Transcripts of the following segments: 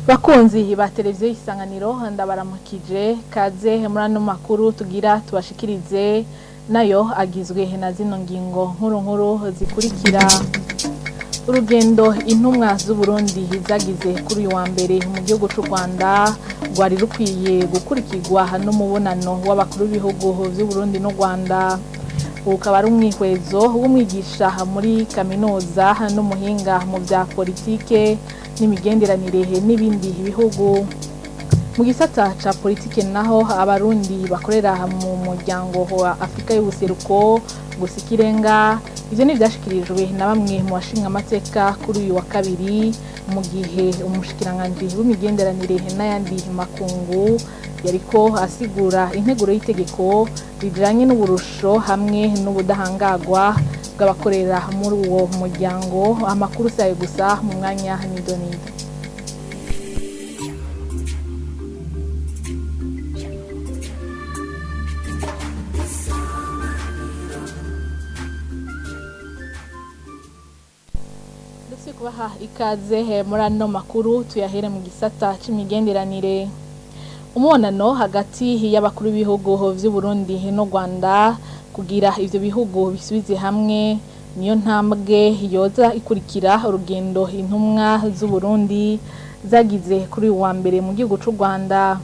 Bakunzi ba televiziyo Isanganiro, ndabaramukije. Kaze muri ano makuru tugira tubashikirize, nayo agizwe na zino ngingo nkuru nkuru zikurikira: Urugendo intumwa z'Uburundi zagize kuri uyu wa mbere mu gihugu c'u Rwanda rwari rukwiye gukurikirwa n'umubonano w'abakuru b'ibihugu vy'Uburundi n'u Rwanda. Ukaba ari umwihwezo w'umwigisha muri kaminuza n'umuhinga mu vya politike n'imigenderanire n'ibindi bihugu. Mu gisata ca politike naho, Abarundi bakorera mu muryango wa Afrika y'Ubuseruko gusa ikirenga. Ivyo n'ivyashikirijwe na bamwe mu bashinga amateka kuri uyu wa kabiri, mu gihe umushikiranganji w'imigenderanire n'ayandi makungu yariko asigura integuro y'itegeko rijanye n'uburusho hamwe n'ubudahangagwa bw'abakorera muri uwo muryango. Amakuru sayo gusa, mu mwanya nidonido. Kubaha ikaze muri ano makuru, tuyahere mu gisata c'imigenderanire. Umubonano hagati y'abakuru b'ibihugu vy'Uburundi n'u Rwanda kugira ivyo bihugu bisubize hamwe niyo ntambwe yoza ikurikira urugendo intumwa z'Uburundi zagize kuri uyu wa mbere mu gihugu c'u Rwanda.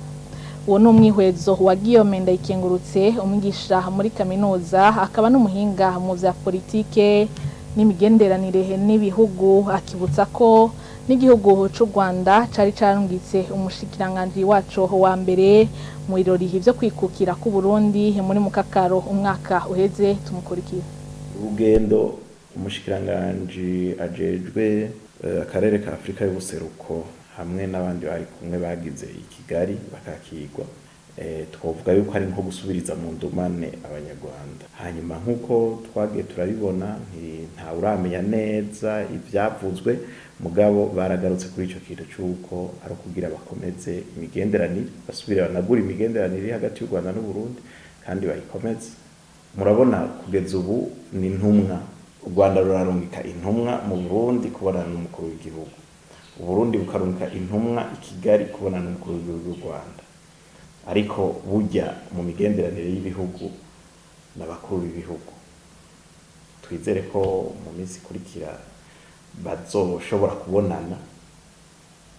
Uwo ni umwihwezo wa Guillaume Ndayikengurutse, umwigisha muri kaminuza akaba n'umuhinga mu vya politike n'imigenderanire n'ibihugu. Akibutsa ko n'igihugu c'u Rwanda cari carungitse umushikiranganji waco wa mbere mu birori vyo kwikukira ku Burundi muri mukakaro umwaka uheze. Tumukurikira. Urugendo umushikiranganji ajejwe akarere ka Afrika y'Ubuseruko hamwe n'abandi bari kumwe bagize i Kigali bakakirwa, twovuga yuko ari nko gusubiriza mu ndumane Abanyarwanda. Hanyuma nk'uko twagiye turabibona, nta uramenya neza ivyavuzwe, mugabo baragarutse kuri ico kintu c'uko ari ukugira bakomeze imigenderanire, basubire banagura imigenderanire iri hagati y'u Rwanda n'Uburundi kandi bayikomeze. Murabona kugeza ubu ni intumwa, u Rwanda rurarungika intumwa mu Burundi kubonana n'umukuru w'igihugu, Uburundi bukarungika intumwa i Kigali kubonana n'umukuru w'igihugu w'u Rwanda. Ariko burya mu migenderanire y'ibihugu n'abakuru b'ibihugu, twizere ko mu minsi ikurikira bazoshobora kubonana,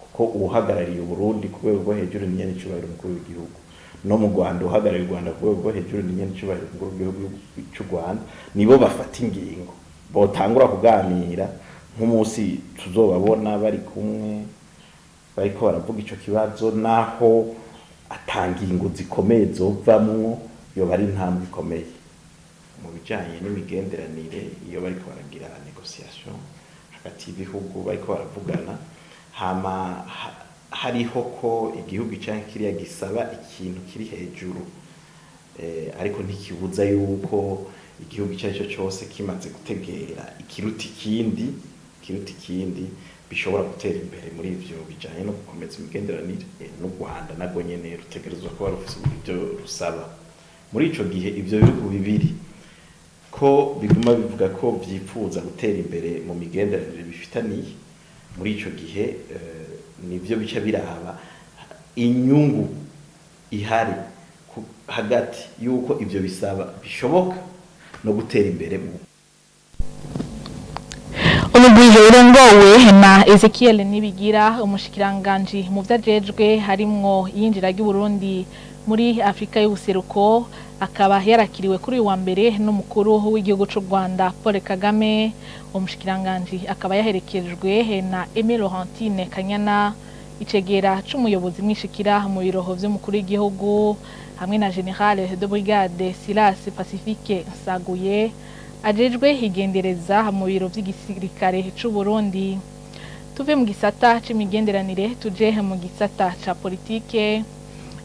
kuko uwuhagarariye Uburundi ku rwego rwo hejuru ni nyenicubahiro umukuru w'igihugu, no mu Rwanda uhagarariye u Rwanda ku rwego rwo hejuru ni nyenicubahiro umukuru w'igihugu c'u Rwanda. Nibo bafata ingingo, botangura kuganira. Nk'umunsi tuzobabona bari kumwe bariko baravuga ico kibazo, naho atangingo zikomeye zovamwo, yoba ari intambwe ikomeye mu bijanye n'imigenderanire. Iyo bariko baragira négociation hagati y'ibihugu, bariko baravugana, hama hariho ko igihugu canke kiriya gisaba ikintu kiri hejuru, ariko ntikibuza yuko igihugu ico arico cose kimaze gutegera ikiruta ikindi, ikiruta ikindi, bishobora gutera imbere muri ivyo bijanye no gukomeza imigenderanire. N'u Rwanda narwo nyene rutegerezwa kuba rufise ibyo rusaba muri ico gihe. Ivyo bihugu bibiri ko biguma bivuga ko vyipfuza gutera imbere mu migenderanire bifitaniye, muri ico gihe nivyo bica biraba inyungu ihari hagati yuko ivyo bisaba bishoboka no gutera imbere mu Umugwi urongowe na Ezekiel Nibigira, umushikiranganji mu vyajejwe harimwo iyinjira ry'Uburundi muri Afrika y'Ubuseruko, akaba yarakiriwe kuri uyu wa mbere n'umukuru w'igihugu c'u Rwanda Paul Kagame. Umushikiranganji akaba yaherekejwe na Aimé Laurentine Kanyana, icegera c'umuyobozi mwishikira mu biro vy'umukuru w'igihugu, hamwe na Général de Brigade Silas Pacifique Nsaguye, ajejwe igendereza mu biro vy'igisirikare c'u Burundi. Tuve mu gisata c'imigenderanire tuje mu gisata ca politike.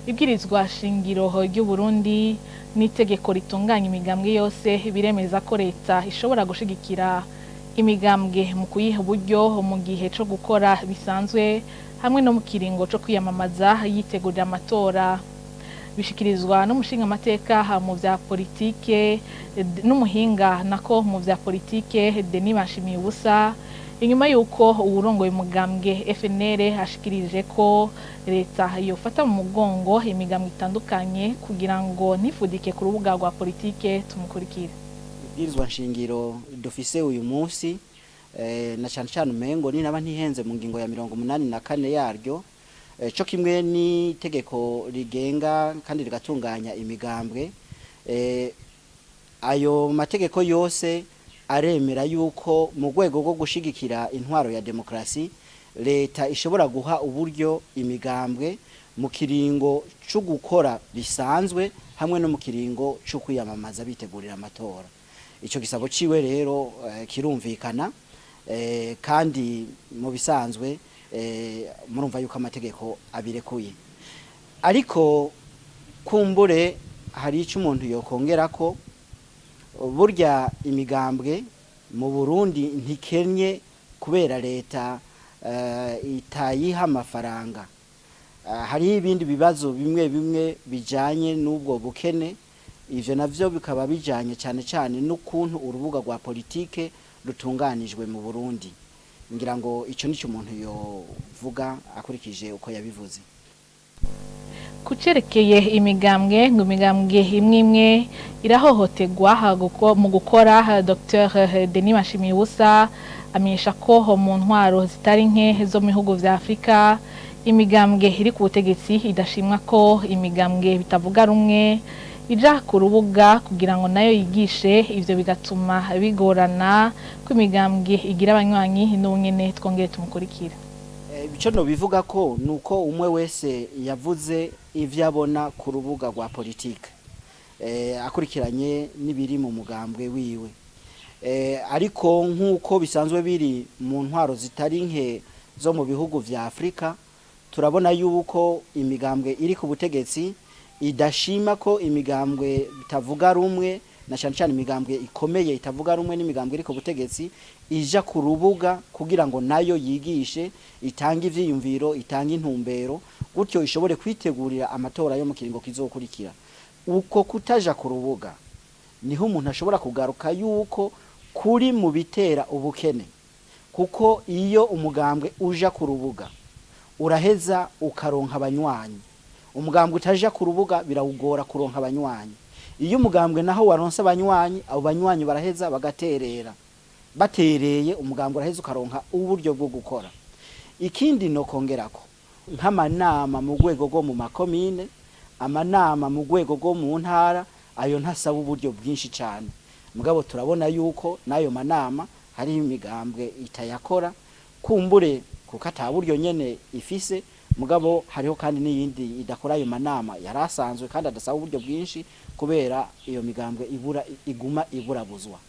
Ibwirizwa shingiro ry'u Burundi n'itegeko ritunganya imigambwe yose biremeza ko leta ishobora gushigikira imigambwe mu kuyiha uburyo mu gihe co gukora bisanzwe hamwe no mu kiringo co kwiyamamaza yitegurira amatora. Bishikirizwa n'umushinga amateka mu vya politike n'umuhinga nako mu vya politike Denis Bashimiye ubusa. Inyuma yuko uwurongoye umugambwe FNL ashikirije ko leta yofata mu mugongo imigambwe itandukanye kugira ngo ntifudike ku rubuga rwa politike, tumukurikire. Ibwirizwa nshingiro dufise uyu munsi, na cyane cyane umengo ni naba ntihenze mu ngingo ya 84 yaryo, co kimwe n'itegeko rigenga kandi rigatunganya imigambwe, ayo mategeko yose aremera yuko mu rwego rwo gushigikira intwaro ya demokrasi leta ishobora guha uburyo imigambwe mu kiringo cyo gukora bisanzwe hamwe no mu kiringo cyo kwiyamamaza bitegurira amatora. Icyo gisabo ciwe rero kirumvikana, kandi mu bisanzwe murumva yuko amategeko abirekuye, ariko kumbure hari icyo umuntu yokongera ko burya imigambwe mu Burundi ntikenye kubera leta itayiha amafaranga. Hari ibindi bibazo bimwe bimwe bijanye n'ubwo bukene, ivyo navyo bikaba bijanye cyane cyane n'ukuntu urubuga rwa politike rutunganijwe mu Burundi. Ngira ngo ico nico umuntu yovuga akurikije uko yabivuze. Kucerekeye imigambwe, ngo imigambwe imwe imwe irahohoterwa mu gukora, Dr Denis Bashimiye amenyesha ko mu ntwaro zitari nke zo mu bihugu vya Afrika imigambwe iri ku butegetsi idashimwa ko imigambwe bitavuga rumwe ija ku rubuga kugira ngo nayo yigishe, ivyo bigatuma bigorana ko imigambwe igira abanywanyi. N'ubunyene twongere tumukurikira. Ibico no bivuga ko nuko umwe wese yavuze ivyo abona ku rubuga rwa politike, akurikiranye n'ibiri mu mugambwe wiwe, ariko nk'uko bisanzwe biri mu ntwaro zitari nke zo mu bihugu vya Afrika, turabona yuko imigambwe iri ku butegetsi idashima ko imigambwe bitavuga rumwe, na cyane cyane imigambwe ikomeye itavuga rumwe n'imigambwe iri ku butegetsi, ija ku rubuga kugira ngo nayo yigishe, itange ivyiyumviro, itange intumbero, gutyo ishobore kwitegurira amatora yo mu kiringo kizokurikira. Uko kutaja ku rubuga niho umuntu ashobora kugaruka yuko kuri mu bitera ubukene, kuko iyo umugambwe uja ku rubuga uraheza ukaronka abanywanyi. Umugambwe utaja ku rubuga birawugora kuronka abanywanyi. Iyo umugambwe naho waronse abanywanyi, abo banywanyi baraheza bagaterera, batereye umugambwe uraheza ukaronka uburyo bwo gukora. Ikindi no kongerako nk'amanama mu rwego rwo mu makomine, amanama mu rwego rwo mu ntara, ayo ntasaba uburyo bwinshi cyane, mugabo turabona yuko n'ayo manama hari imigambwe itayakora, kumbure kuko ata buryo nyene ifise, mugabo hariho kandi n'iyindi idakora ayo manama yarasanzwe kandi adasaba uburyo bwinshi kubera iyo migambwe ibura iguma iburabuzwa.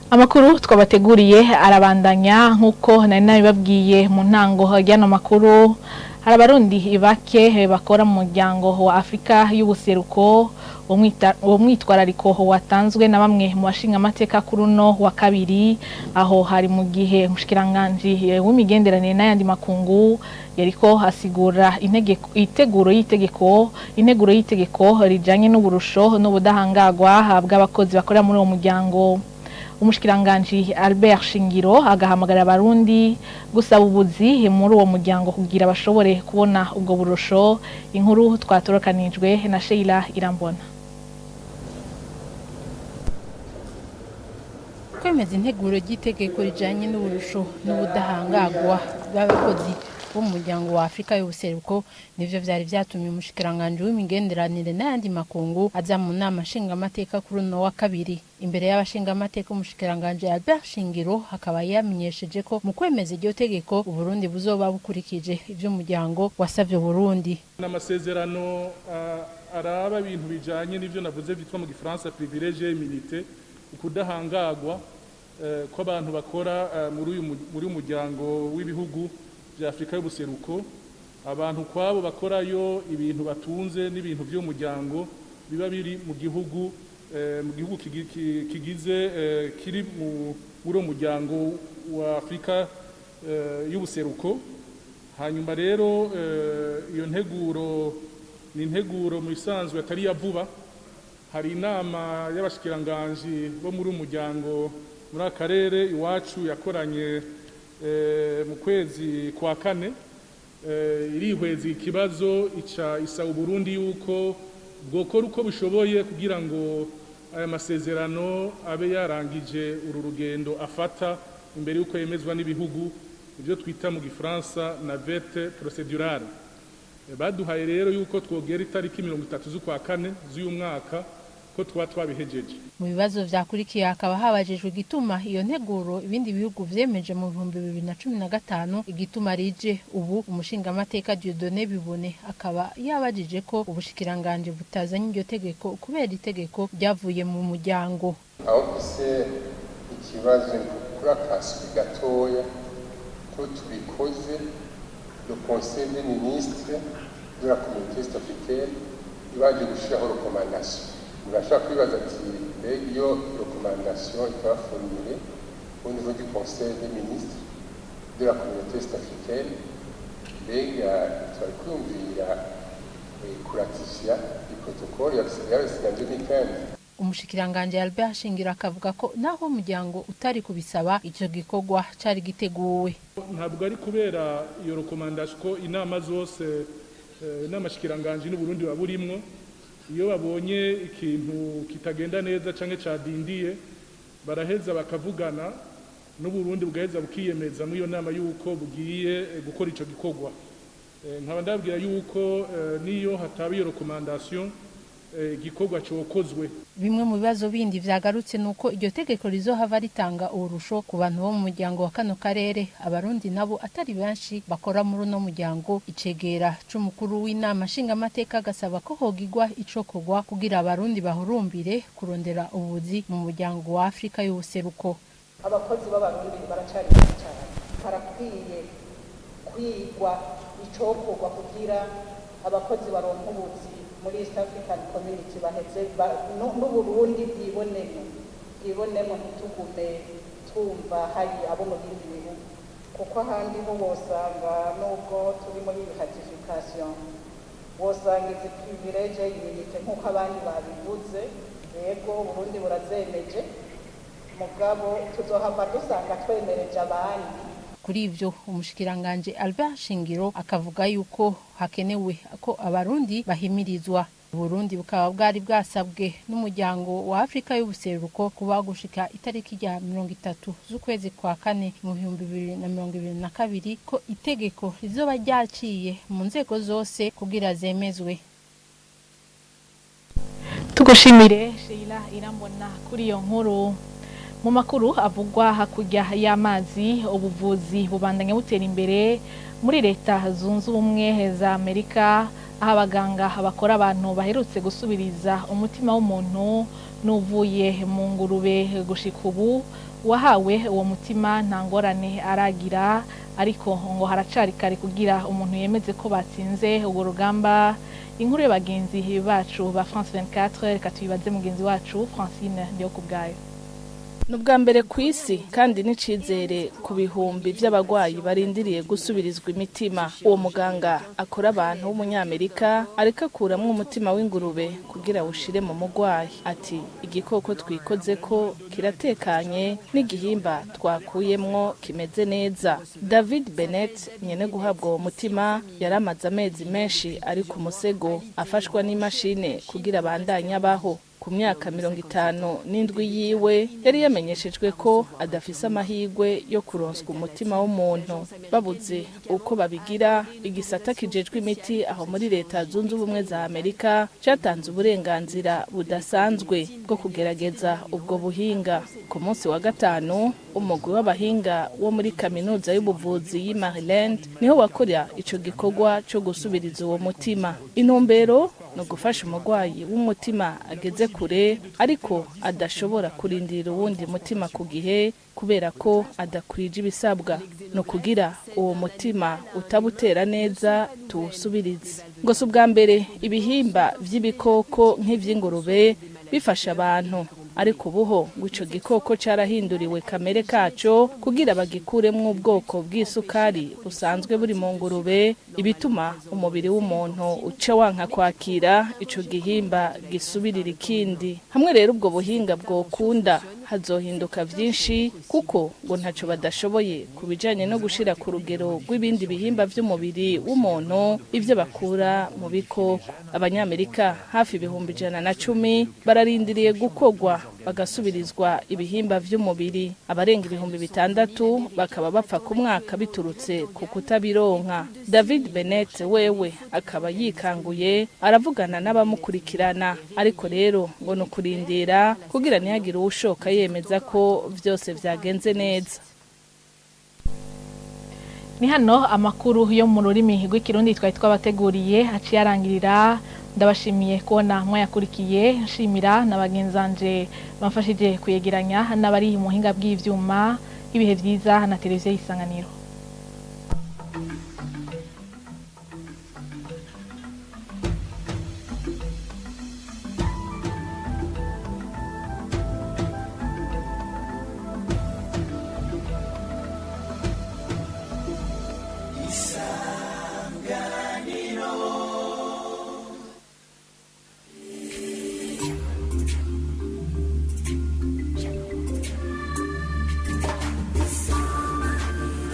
Amakuru twabateguriye arabandanya. Nk'uko nari nabibabwiye mu ntango y'ano makuru, hari Abarundi bake bakora mu muryango wa Afrika y'Ubuseruko. Uwo mwitwarariko watanzwe na bamwe mu bashinga amateka kuri uno wa kabiri, aho hari mu gihe umushikiranganji w'imigenderanire n'ayandi makungu yariko asigura iteguro y'itegeko, integuro y'itegeko rijanye n'uburusho n'ubudahangagwa bw'abakozi bakorera muri uwo muryango. Umushikiranganji Albert Shingiro agahamagarira Abarundi gusaba ubuzi muri uwo muryango kugira bashobore kubona ubwo burusho. Inkuru twatorokanijwe na Sheila Irambona. Kwemeza integuro ry'itegeko rijanye n'uburusho n'ubudahangagwa bw'abakozi bo mu muryango wa Afrika y'Ubuseruko nivyo vyari vyatumye umushikiranganji w'imigenderanire n'ayandi makungu aza mu nama nshingamateka kuri uno wa kabiri. Imbere y'abashingamateka, umushikiranganji Albert Shingiro akaba yamenyesheje ko mu kwemeza iryo tegeko Uburundi buzoba bukurikije ivyo umuryango wasavye Burundi. N'amasezerano araba ibintu bijanye n'ivyo navuze vyitwa mu Gifaransa privilège, immunité, ukudahangagwa kw'abantu bakora muri uyu muryango w'ibihugu vya Afrika y'Ubuseruko, abantu kwabo bakorayo, ibintu batunze n'ibintu vy'umuryango biba biri mu gihugu kigize, kiri muri uwo muryango wa Afrika y'Ubuseruko. Hanyuma rero iyo nteguro ni integuro mu bisanzwe atari ya vuba. Hari inama y'abashikiranganji bo muri uyu muryango. muri akarere iwacu yakoranye mu kwezi kwa kane, irihweza ikibazo, ica isaba Uburundi yuko bwokora uko bushoboye kugira ngo aya masezerano abe yarangije uru rugendo afata imbere yuko yemezwa n'ibihugu, ibyo twita mu gifaransa navette procédurale. Baduhaye rero yuko twogera itariki 30 z'ukwa kane z'uyu mwaka ko tuba twabihejeje. Mu bibazo vyakurikiye hakaba habajijwe igituma iyo nteguro ibindi bihugu vyemeje mu 2015 igituma rije ubu. Umushingamateka Dieudonné Bibone akaba yabajije ko ubushikiranganje butazanye iryo tegeko kubera itegeko ryavuye mu muryango. Aho mfise ikibazo kuri akaswi gatoya ko tubikoze, le conseil des ministres de la Communauté est-africaine ibaje gushiraho recommandation, murashobora kwibaza ati mbega iyo recommandation ikaba formulée au niveau du conseil des ministres de la Communauté est-africaine, mbega twari kwiyumvira kuratifia iprotocole yabasinye 2015? Umushikiranganje Albert Shingiro akavuga ko naho umuryango utari kubisaba, ico gikorwa cari giteguwe. Ntabwo ari kubera iyo recommandation, ko inama zose n'amashikiranganje n'Uburundi baburimwo, iyo babonye ikintu kitagenda neza canke cadindiye, baraheza bakavugana n'Uburundi, bugaheza bukiyemeza muri iyo nama yuko bugiye gukora ico gikorwa. Nkaba ndabwira yuko niyo hataba iyo recommandation, igikorwa cokozwe. Bimwe mu bibazo bindi vyagarutse nuko iryo tegeko rizohava ritanga uburusho ku bantu bo mu muryango wa kano karere, Abarundi nabo atari benshi bakora muri uno muryango. Icegera c'umukuru w'inama nshingamateka agasaba ko hogigwa icokorwa kugira Abarundi bahurumbire kurondera ubuzi mu muryango wa Afrika y'Ubuseruko. Abakozi b'Abarundi baracari benshi cyane. Harakwiye kwigwa icokorwa kugira abakozi baronka ubuzi muri East African Community, baheze n'Uburundi bwibonemo, ntitugume twumva hari abo mu bindi bihugu, kuko ahandi ho wosanga nubwo turi muri ratification, wosanga izi privilège, immunité, nk'uko abandi babivuze. Yego, Burundi burazemeje, mugabo tuzohava dusanga twemereje abandi. Kuri ivyo umushikiranganje Albert Shingiro akavuga yuko hakenewe ko Abarundi bahimirizwa. Burundi bukaba bwari bwasabwe n'umuryango wa Afrika y'Ubuseruko kuba gushika itariki rya 30 z'ukwezi kwa kane mu 2022 ko itegeko rizoba ryaciye mu nzego zose kugira zemezwe. Tugushimire Sheila Irambona kuri iyo nkuru. Mu makuru avugwa hakurya y'amazi, ubuvuzi bubandanya butera imbere muri Leta Zunze Ubumwe za Amerika, aho abaganga bakora abantu baherutse gusubiriza umutima w'umuntu n'uvuye mu ngurube. Gushika ubu wahawe uwo mutima nta ngorane aragira, ariko ngo haracari kare kugira umuntu yemeze ko batsinze urwo rugamba. Inkuru y'abagenzi bacu ba France 24, reka tuyibaze mugenzi wacu Francine Ndiyokubwayo. Ni ubwa mbere ku isi kandi n'icizere ku bihumbi by'abagwayi barindiriye gusubirizwa imitima. Uwo muganga akora abantu w'Umunyamerika ariko akuramwo umutima w'ingurube kugira awushire mu mugwayi. Ati: "Igikoko twikoze ko kiratekanye, n'igihimba twakuyemwo kimeze neza." David Bennett, nyene guhabwa uwo mutima, yaramaze amezi menshi ari ku musego afashwa n'imashine kugira abandanye abaho. Ku myaka 57 yiwe yari yamenyeshejwe ko adafise amahirwe yo kuronswa umutima w'umuntu. Babuze uko babigira, igisata kijejwe imiti aho muri Leta Zunze Ubumwe za Amerika catanze uburenganzira budasanzwe bwo kugerageza ubwo buhinga. Ku munsi wa gatanu, umugwi w'abahinga wo muri kaminuza y'ubuvuzi y'i Maryland niho wakora ico gikorwa co gusubiriza uwo mutima. Intumbero ni ugufasha umurwayi w'umutima ageze kure ariko adashobora kurindira uwundi mutima ku gihe kubera ko adakwije ibisabwa, ni ukugira uwo mutima utabutera neza tuwusubirize. Ngo si ubwa mbere ibihimba vy'ibikoko nk'ivy'ingurube bifasha abantu, ariko ubuho ngo ico gikoko carahinduriwe kamere kaco kugira bagikuremwo ubwoko bw'isukari busanzwe buri mu ngurube, ibituma umubiri w'umuntu uca wanka kwakira ico gihimba gisubirira ikindi. Hamwe rero ubwo buhinga bwokunda hazohinduka vyinshi, kuko ngo ntaco badashoboye ku bijanye no gushira ku rugero rw'ibindi bihimba vy'umubiri w'umuntu ivyo bakura mu bikoko. Abanyamerika hafi 110,000 bararindiriye gukogwa bagasubirizwa ibihimba vy'umubiri, abarenga 6000 bakaba bapfa ku mwaka biturutse ku kutabironka. David Bennett wewe akaba yikanguye aravugana n'abamukurikirana, ariko rero ngo ni ukurindira kugira ntihagire uwushoka yemeza ko vyose vyagenze neza. Ni hano amakuru yo mu rurimi rw'ikirundi twari twabateguriye aciye arangirira. Ndabashimiye kubona mwayakurikiye, nshimira na bagenzanje bamfashije kuyegeranya n'abari mu buhinga bw'ivyuma. Ibihe vyiza na televiziyo y'Isanganiro.